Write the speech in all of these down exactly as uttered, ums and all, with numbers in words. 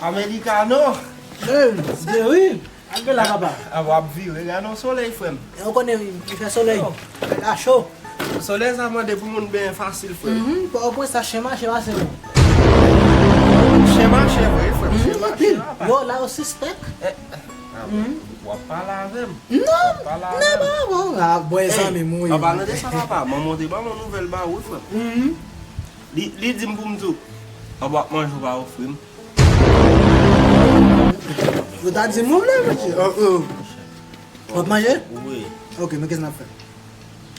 Americano. Hey, Jerry, al gen la, papa. A, w ap vire, gade yon solèy, frè m. E ou konnen, li fè solèy. Fè la cho. Solèy sa mande pou moun benyen fasil, frè m. Mhm, Pòtoprens sa chen mache pase nou. Chen mache vre, frè m, chen mache anpil la, pa. Yo, la yo sispèk. Eh, ah, w ap pale avè m. Non, w ap pale avè m. Non, bon, ah, bon, zanmi m, wi. An palan de sa, papa, manman te ban m yon nouvèl ba ou, frè m. Mhm. Li, li di m pou m di w, an w ap manje, ou pa ofri m. Ou ta di m ou vle, mesye. Oh, oh. W ap manje? Wi. Ok, men kisa n ap fè?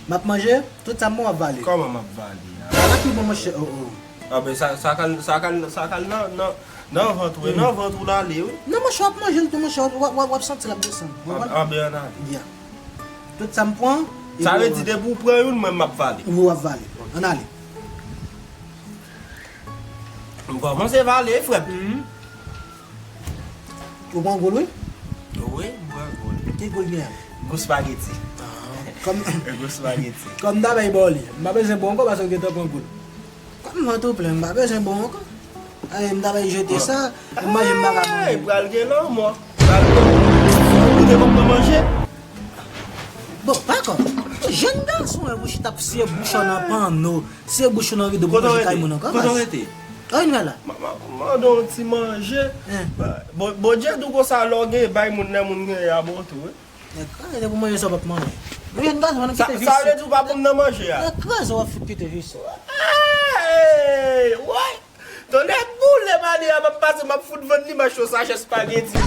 M ap manje, tout sa m pran w ap vale. Kòman m ap vale a? Sa la pi bon, monchè. Oh, oh. Ah, ben, sa, sa k al, sa k al, sa k al nan, nan, nan vant ou, e nan vant ou l ale, wi. Non, monchè, w ap manje l tou, monchè, w ap, w ap, w ap santi l ap desann. Ou konprann? Ah, ben, ann ale. Yeah. Tout sa m pran, sa vle di, depi w pran youn, mwen, m ap vale. Ou ap vale. Ann ale. M kòmanse vale, frè m. Mhm. Ou pran gwo l, wi? Wi, m pran gwo l. Ki gwo l gen an? Gwo spageti. Ah, kòm gwo spageti. Kòm m ta bay ba w li. M pa bezwen ba w ankò paske w gentan pran gwo l. Kòm vant ou plen, m pa bezwen ba w ankò. Ay, m ta bay jete sa, m manje m pa ka manje. Hey, pral gen lanmò. Pral gen. Ou te konn nan manje? Bon, pa kò. Jèn gason, wè, pou chita ap siye bouch ou nan panno, siye bouch ou nan rido pou manje kay moun ankò. Kote w rete? Kote w rete? An vin la. M, m, mande yon ti manje. Hein. Bon, Bondye di w konsa lè w gen, bay moun lè moun genyen a bon tou, wi. Nèg kraze pou manje sa w p ap manje. Yon jèn gason, pa nan kite vise. Sa vle di w pa bon nan manje a? Nèg kraze w ap fout kite vise. Hey! Woy! Tonnè boule, mande a m ap pase, m ap fout vann li mach yon sachè spageti.